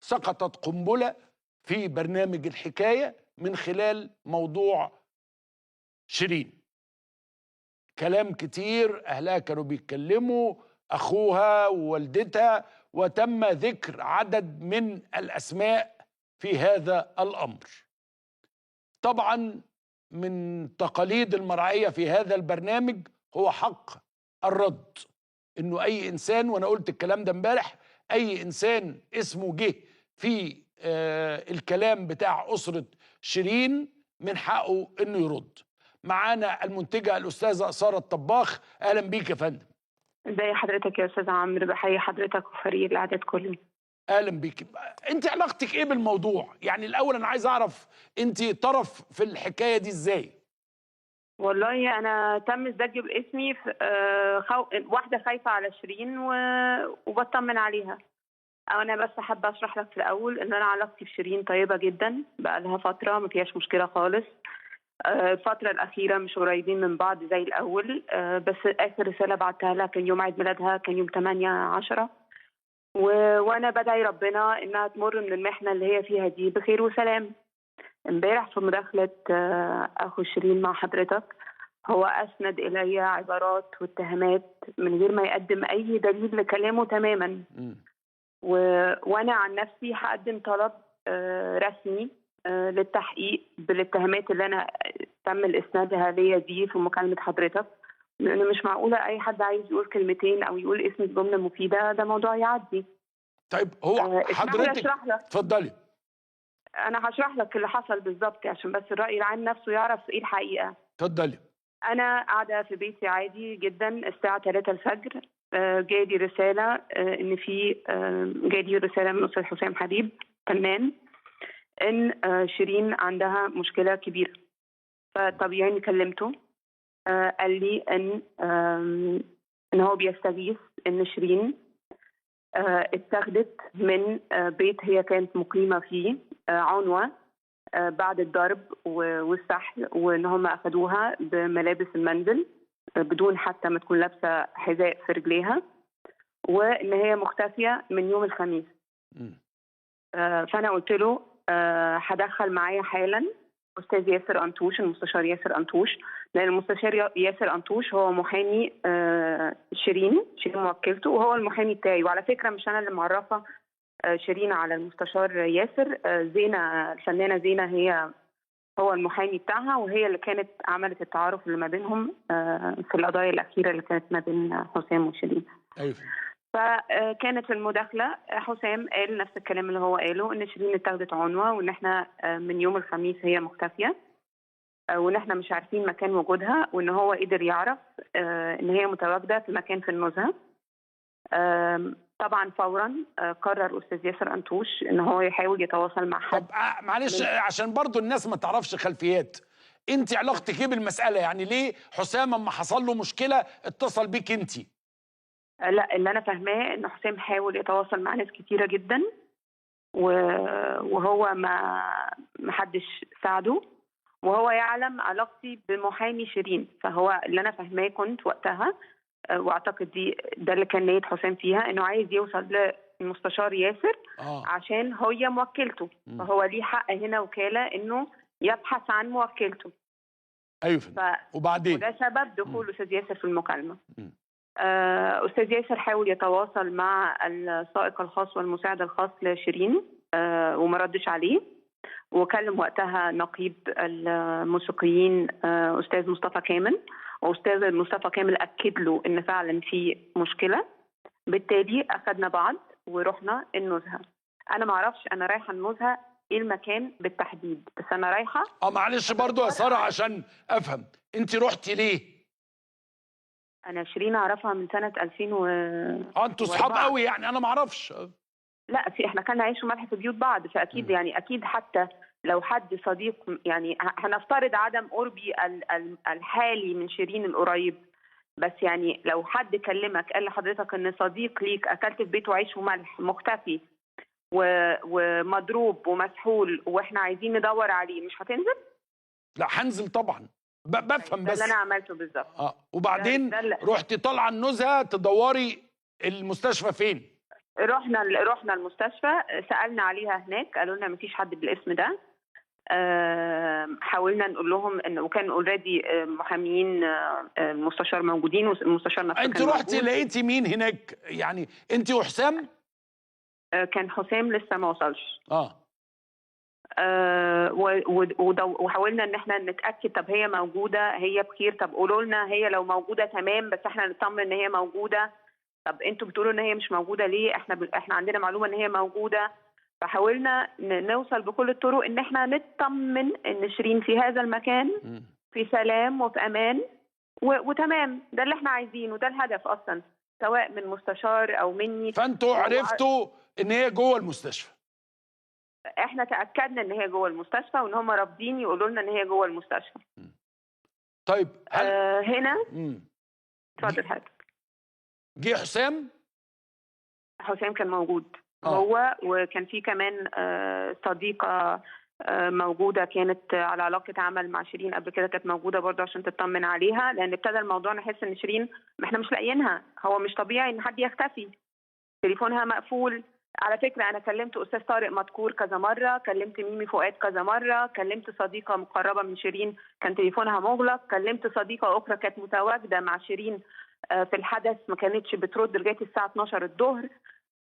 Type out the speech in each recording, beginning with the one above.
سقطت قنبلة في برنامج الحكاية من خلال موضوع شيرين. كلام كتير، أهلها كانوا بيتكلموا، أخوها ووالدتها، وتم ذكر عدد من الأسماء في هذا الأمر. طبعا من تقاليد المرعية في هذا البرنامج هو حق الرد، إنه أي إنسان، وأنا قلت الكلام ده امبارح، أي إنسان اسمه جه في الكلام بتاع أسرة شيرين من حقه إنه يرد. معانا المنتجة الأستاذة سارة الطباخ، أهلا بيك يا فندم. ازي حضرتك يا أستاذ عمرو، بحيي حضرتك وفريق الإعداد كله. أهلا بيك. أنت علاقتك إيه بالموضوع؟ يعني الأول أنا عايز أعرف أنت طرف في الحكاية دي إزاي؟ والله أنا تم الزج باسمي في واحدة خايفة على شيرين وبطمن عليها. أنا بس حابة أشرح لك في الأول إن أنا علاقتي بشيرين طيبة جدا، بقى لها فترة ما فيهاش مشكلة خالص. الفترة الأخيرة مش قريبين من بعض زي الأول، بس آخر رسالة بعتها لها كان يوم عيد ميلادها، كان يوم 8/10، وأنا بدعي ربنا إنها تمر من المحنة اللي هي فيها دي بخير وسلام. امبارح في مداخلة أخو شيرين مع حضرتك، هو أسند إلي عبارات واتهامات من غير ما يقدم أي دليل لكلامه تماما. وأنا عن نفسي هقدم طلب رسمي للتحقيق بالاتهامات اللي أنا تم الإسنادها ليا دي في مكالمة حضرتك، لأنه مش معقولة أي حد عايز يقول كلمتين أو يقول اسم في جملة مفيدة ده موضوع يعدي. طيب هو حضرتك اتفضلي. أنا هشرح لك اللي حصل بالظبط عشان بس الرأي العام نفسه يعرف إيه الحقيقة. اتفضلي. أنا قاعدة في بيتي عادي جدا الساعة 3 الفجر، جالي رسالة إن في جالي رسالة من أستاذ حسام حبيب فنان إن شيرين عندها مشكلة كبيرة. فطبيعي إني كلمته، قال لي إن هو بيستغيث إن شيرين اتاخدت من بيت هي كانت مقيمة فيه عنوة بعد الضرب والسحل، وإن هم أخدوها بملابس المنزل بدون حتى ما تكون لابسة حذاء في رجليها، وإن هي مختفية من يوم الخميس. فأنا قلت له هدخل معايا حالا أستاذ ياسر أنطوش، المستشار ياسر أنطوش، لأن المستشار ياسر أنطوش هو محامي شيرين موكلته، وهو المحامي بتاعي. وعلى فكرة مش أنا اللي معرفة شيرين على المستشار ياسر، زينة الفنانة زينة هي هو المحامي بتاعها، وهي اللي كانت عملت التعارف اللي ما بينهم في القضايا الأخيرة اللي كانت ما بين حسام وشيرين. أيوه. فكانت في المداخلة حسام قال نفس الكلام اللي هو قاله، إن شيرين اتاخدت عنوة، وإن إحنا من يوم الخميس هي مختفية، وإن إحنا مش عارفين مكان وجودها، وإن هو قدر يعرف إن هي متواجدة في مكان في النزهة. طبعا فورا قرر أستاذ ياسر أنطوش إن هو يحاول يتواصل مع حد. طب معلش عشان برضو الناس ما تعرفش خلفيات، أنت علاقتك إيه بالمسألة؟ يعني ليه حسام أما حصل له مشكلة اتصل بيك أنت؟ لا، اللي أنا فاهماه إن حسام حاول يتواصل مع ناس كتيرة جدا، وهو ما حدش ساعده، وهو يعلم علاقتي بمحامي شيرين. فهو اللي أنا فاهماه كنت وقتها، وأعتقد ده اللي كان نية حسام فيها، إنه عايز يوصل للمستشار ياسر عشان هي موكلته، فهو ليه حق هنا وكالة إنه يبحث عن موكلته. أيوه. وبعدين وده سبب دخول أستاذ ياسر في المكالمة. أستاذ ياسر حاول يتواصل مع السائق الخاص والمساعد الخاص لشيرين، وما ردش عليه، وكلم وقتها نقيب الموسيقيين أستاذ مصطفى كامل، وأستاذ مصطفى كامل أكد له إن فعلا في مشكلة. بالتالي أخدنا بعض ورحنا النزهة. أنا ما أعرفش أنا رايحة النزهة إيه المكان بالتحديد، بس أنا رايحة. معلش برضو يا سارة عشان أفهم، أنت رحتي ليه؟ أنا شيرين أعرفها من سنة 2000 و أنتوا صحاب قوي يعني؟ أنا ما أعرفش. لا، في إحنا كنا عايش وملح في بيوت بعض، فأكيد يعني أكيد حتى لو حد صديق، يعني هنفترض عدم قربي الحالي من شيرين القريب، بس يعني لو حد كلمك قال لحضرتك إن صديق ليك أكلت في بيته عيش وملح مختفي ومضروب ومسحول وإحنا عايزين ندور عليه، مش هتنزل؟ لا هنزل طبعا. بفهم بس ده اللي انا عملته بالظبط. وبعدين رحتي طالعه النزهه تدوري المستشفى فين؟ رحنا المستشفى، سالنا عليها هناك، قالوا لنا مفيش حد بالاسم ده. حاولنا نقول لهم ان، وكان already محاميين المستشار موجودين، والمستشار نفسه. انت رحتي لقيتي مين هناك؟ يعني انت وحسام؟ كان حسام لسه ما وصلش. وحاولنا ان احنا نتاكد، طب هي موجودة، هي بخير، طب قولوا لنا هي لو موجودة تمام، بس احنا نطمن ان هي موجودة. طب انتوا بتقولوا ان هي مش موجودة ليه؟ احنا عندنا معلومة ان هي موجودة. فحاولنا نوصل بكل الطرق ان احنا نطمن ان شيرين في هذا المكان في سلام وفي امان وتمام. ده اللي احنا عايزينه، وده الهدف اصلا، سواء من مستشار او مني. فانتوا عرفتوا ان هي جوه المستشفى؟ احنا تاكدنا ان هي جوه المستشفى، وان هم رافضين يقولوا لنا ان هي جوه المستشفى. طيب هل هنا اتفضل حضرتك. جه حسام؟ حسام كان موجود. هو وكان في كمان صديقه موجودة كانت على علاقة عمل مع شيرين قبل كده، كانت موجودة برضه عشان تطمن عليها، لان ابتدى الموضوع نحس ان شيرين ما احنا مش لاقيينها، هو مش طبيعي ان حد يختفي، تليفونها مقفول. على فكرة انا كلمت استاذ طارق مدكور كذا مرة، كلمت ميمي فؤاد كذا مرة، كلمت صديقه مقربة من شيرين كان تليفونها مغلق، كلمت صديقه اخرى كانت متواجدة مع شيرين في الحدث ما كانتش بترد لغاية الساعة 12 الظهر.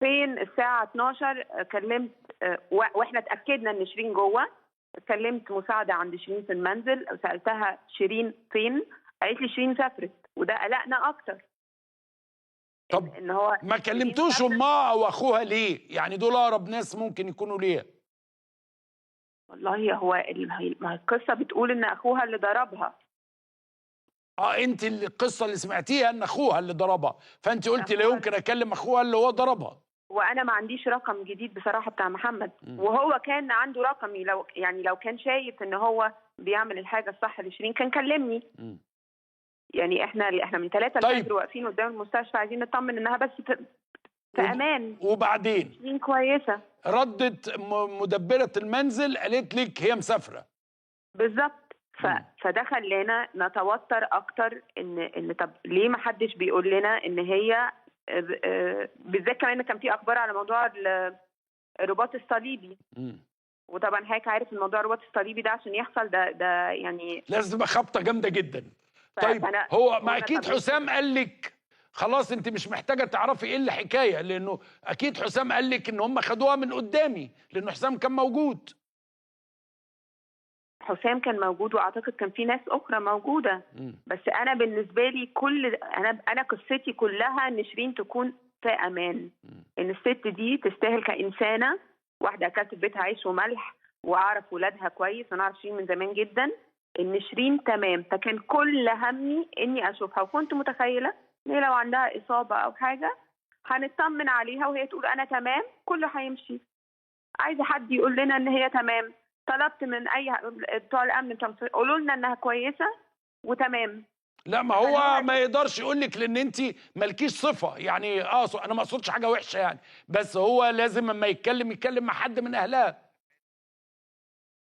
فين الساعة 12 كلمت، واحنا اتاكدنا ان شيرين جوه، كلمت مساعدة عند شيرين في المنزل وسالتها شيرين فين؟ قالت لي شيرين سافرت، وده قلقنا اكتر. طب إن هو ما كلمتوش امها او اخوها ليه؟ يعني دول اقرب ناس ممكن يكونوا ليها. والله هو القصة بتقول ان اخوها اللي ضربها. انت القصة اللي سمعتيها ان اخوها اللي ضربها، فانت قلتي لا يمكن اكلم اخوها اللي هو ضربها. وانا ما عنديش رقم جديد بصراحة بتاع محمد، وهو كان عنده رقمي، لو يعني لو كان شايف ان هو بيعمل الحاجة الصح لشيرين كان كلمني. يعني احنا من 3 الفجر واقفين قدام المستشفى عايزين نطمن انها بس في امان. وبعدين شيرين كويسة. ردت مدبره المنزل قالت لك هي مسافرة. بالظبط. فده خلانا نتوتر اكتر، ان طب ليه ما حدش بيقول لنا ان هي، بالذات كمان كان في اخبار على موضوع الرباط الصليبي. وطبعا حضرتك عارف الموضوع الرباط الصليبي ده عشان يحصل ده يعني لازم تبقى خبطه جامدة جدا. طيب هو ما اكيد حسام قال لك خلاص انت مش محتاجه تعرفي ايه الحكاية، لانه اكيد حسام قال لك ان هم خدوها من قدامي، لانه حسام كان موجود. حسام كان موجود، واعتقد كان في ناس اخرى موجودة. بس انا بالنسبة لي كل انا قصتي كلها ان شيرين تكون في امان، ان الست دي تستاهل كانسانه، واحدة اكلت في بيتها عيش وملح، واعرف ولادها كويس، وانا اعرف شيرين من زمان جدا، ان شيرين تمام. فكان كل همي اني اشوفها، وكنت متخيله ان هي لو عندها اصابه او حاجة هنطمن عليها وهي تقول انا تمام، كله هيمشي. عايزه حد يقول لنا ان هي تمام. طلبت من اي بتوع الامن قولوا لنا انها كويسة وتمام. لا ما هو ما يقدرش يقول لك، لان انت مالكيش صفة يعني. انا ما اقصدش حاجة وحشة يعني، بس هو لازم اما يتكلم مع حد من اهلها.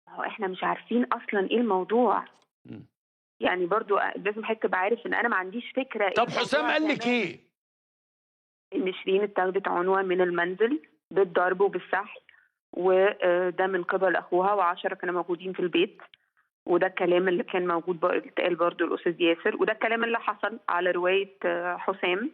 هو احنا مش عارفين اصلا ايه الموضوع. يعني برضو لازم حضرتك تبقى عارف ان انا ما عنديش فكرة. طب حسام قال لك ايه؟ ان شيرين اتاخدت عنوة من المنزل بالضرب وبالسحل، وده من قبل اخوها، و10 كانوا موجودين في البيت، وده الكلام اللي كان موجود اتقال برضه الاستاذ ياسر، وده الكلام اللي حصل على رواية حسام،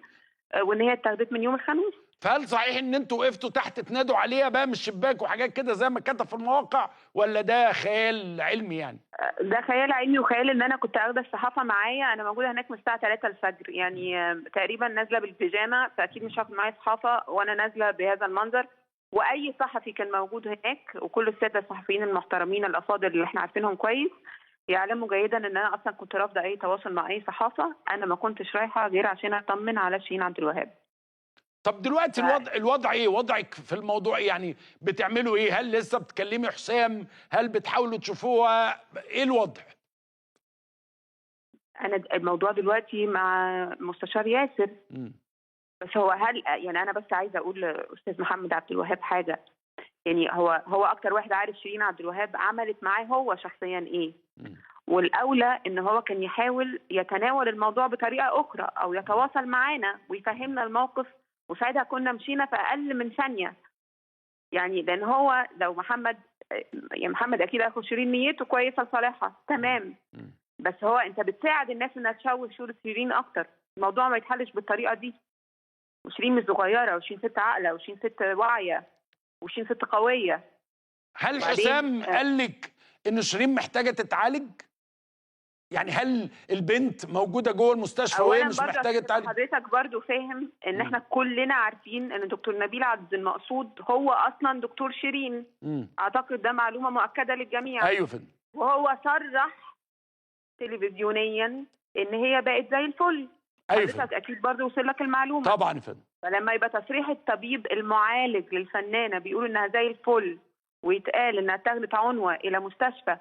وان هي اتاخدت من يوم الخميس. فهل صحيح ان انتوا وقفتوا تحت تنادوا عليها بقى من الشباك وحاجات كده زي ما كتب في المواقع، ولا ده خيال علمي يعني؟ ده خيال علمي، وخيال ان انا كنت اخده الصحافة معايا، انا موجودة هناك من الساعة 3 الفجر يعني تقريبا، نازله بالبيجامه، فاكيد مش هاخد معايا صحافة وانا نازله بهذا المنظر. واي صحفي كان موجود هناك، وكل السادة الصحفيين المحترمين الافاضل اللي احنا عارفينهم كويس يعلموا جيدا ان انا اصلا كنت رافضه اي تواصل مع اي صحافة، انا ما كنتش رايحة غير عشان اطمن على شيرين عبد الوهاب. طب دلوقتي الوضع ايه؟ وضعك في الموضوع يعني بتعملوا ايه؟ هل لسه بتكلمي حسام؟ هل بتحاولوا تشوفوها؟ ايه الوضع؟ انا الموضوع دلوقتي مع مستشار ياسر. بس هو هل يعني انا بس عايزه اقول لاستاذ محمد عبد الوهاب حاجة، يعني هو اكتر واحد عارف شيرين عبد الوهاب عملت معاه هو شخصيا ايه، والاولى ان هو كان يحاول يتناول الموضوع بطريقة اخرى او يتواصل معانا ويفهمنا الموقف وساعتها كنا مشينا في اقل من ثانية. يعني لان هو لو محمد، يعني محمد اكيد اخو شيرين نيته كويسة لصالحها تمام، بس هو انت بتساعد الناس انها تشوه صوره شيرين اكتر. الموضوع ما يتحلش بالطريقة دي. وشيرين مش صغيرة، وشيرين ست عاقلة، وشيرين ست واعية، وشيرين ست قوية. هل حسام قال لك ان شيرين محتاجه تتعالج؟ يعني هل البنت موجودة جوه المستشفى وهي مش محتاجه تتعالج؟ حضرتك برضو فاهم ان احنا كلنا عارفين ان دكتور نبيل عبد المقصود هو اصلا دكتور شيرين. اعتقد ده معلومة مؤكدة للجميع. ايوه فندم. وهو صرح تلفزيونيا ان هي بقت زي الفل. ايوه حضرتك اكيد برضو وصل لك المعلومة. طبعا يا فندم. فلما يبقى تصريح الطبيب المعالج للفنانه بيقول انها زي الفل، ويتقال انها اتاخدت عنوة الى مستشفى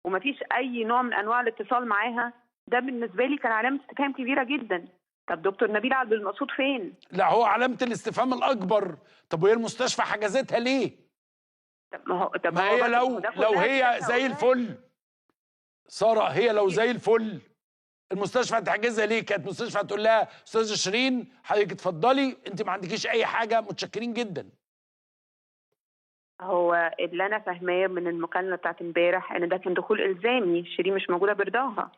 ومفيش اي نوع من انواع الاتصال معاها، ده بالنسبة لي كان علامة استفهام كبيرة جدا. طب دكتور نبيل عبد المقصود فين؟ لا هو علامة الاستفهام الاكبر. طب وهي المستشفى حجزتها ليه؟ طب ما هو، طب ما هي لو هي زي الفل ساره، هي لو زي الفل المستشفى هتحجزها ليه؟ كانت المستشفى هتقول لها استاذه شيرين حضرتك اتفضلي، انت ما عندكيش اي حاجة، متشكرين جدا. هو اللي انا فاهماه من المكالمة بتاعت امبارح ان ده كان دخول الزامي، شيرين مش موجودة برضاها.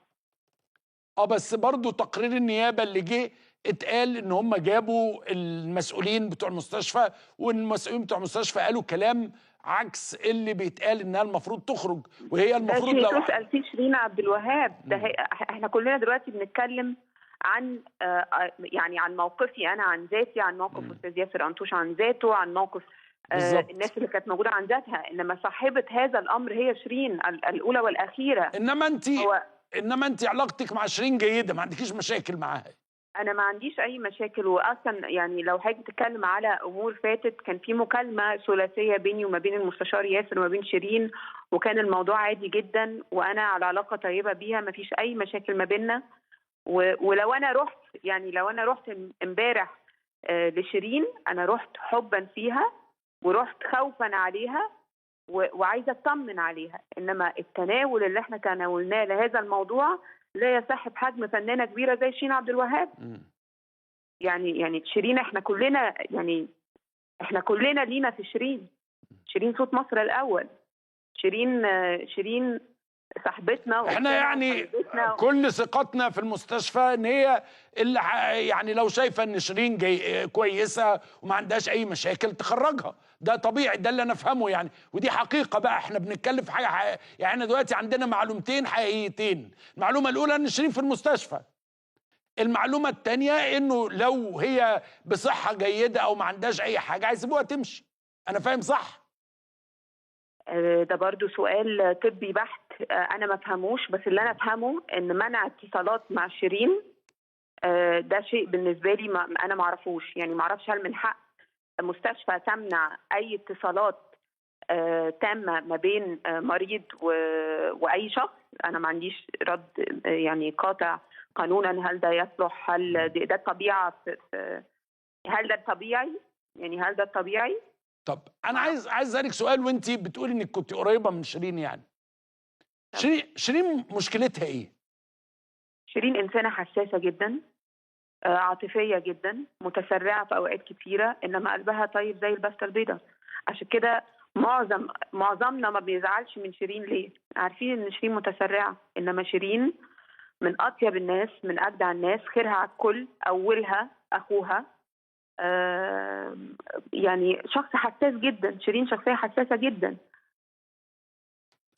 بس برضه تقرير النيابة اللي جه اتقال ان هم جابوا المسؤولين بتوع المستشفى، والمسؤولين بتوع المستشفى قالوا كلام عكس اللي بيتقال انها المفروض تخرج، وهي المفروض لو تسال فيه شيرين عبد الوهاب ده. احنا كلنا دلوقتي بنتكلم عن يعني عن موقفي انا عن ذاتي، عن موقف استاذ ياسر انطوش عن ذاته، عن موقف الناس اللي كانت موجودة عن ذاتها، انما صاحبه هذا الامر هي شيرين الاولى والاخيرة. انما انت علاقتك مع شيرين جيدة، ما عندكيش مشاكل معاها؟ انا ما عنديش اي مشاكل، واصلا يعني لو حضرتك بتتكلم على امور فاتت، كان في مكالمة ثلاثية بيني وما بين المستشار ياسر وما بين شيرين، وكان الموضوع عادي جدا، وانا على علاقة طيبة بيها، ما فيش اي مشاكل ما بيننا. ولو انا رحت، يعني لو انا رحت امبارح لشيرين، انا رحت حبا فيها ورحت خوفا عليها وعايزه اطمن عليها، انما التناول اللي احنا تناولناه لهذا الموضوع لا يصح بحجم فنانة كبيرة زي شيرين عبد الوهاب. يعني شيرين احنا كلنا، يعني احنا كلنا لينا في شيرين. شيرين صوت مصر الاول، شيرين صاحبتنا، احنا يعني كل ثقتنا في المستشفى ان هي اللي يعني لو شايفه ان شيرين جاي كويسة وما عندهاش اي مشاكل تخرجها، ده طبيعي، ده اللي انا افهمه يعني، ودي حقيقة بقى. احنا بنتكلم في حاجة حقيقية. يعني احنا دلوقتي عندنا معلومتين حقيقيتين، المعلومة الاولى ان شيرين في المستشفى، المعلومة الثانية انه لو هي بصحة جيدة او ما عندهاش اي حاجة هيسيبوها تمشي. انا فاهم صح؟ ده برضو سؤال طبي بحت انا ما افهموش، بس اللي انا افهمه ان منع اتصالات مع شيرين ده شيء بالنسبة لي ما انا ما اعرفوش، يعني ما اعرفش هل من حق مستشفى تمنع اي اتصالات تامة ما بين مريض واي شخص. انا ما عنديش رد يعني قاطع قانونا، هل ده يصلح؟ هل ده الطبيعة؟ هل ده الطبيعي؟ يعني هل ده الطبيعي؟ طب انا عايز اسالك سؤال، وانت بتقولي انك كنت قريبه من شيرين، يعني شيرين مشكلتها ايه؟ شيرين انسانه حساسة جدا، عاطفية جدا، متسرعه في اوقات كتيرة، انما قلبها طيب زي البسته البيضاء. عشان كده معظمنا ما بيزعلش من شيرين. ليه؟ عارفين ان شيرين متسرعه، انما شيرين من اطيب الناس، من اجدع الناس، خيرها على الكل، اولها اخوها. يعني شخص حساس جدا، شيرين شخصية حساسة جدا.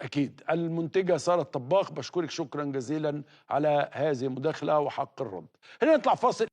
أكيد. المنتجة سارة الطباخ، بشكرك شكرا جزيلا على هذه المداخلة وحق الرد. هنا نطلع فاصل.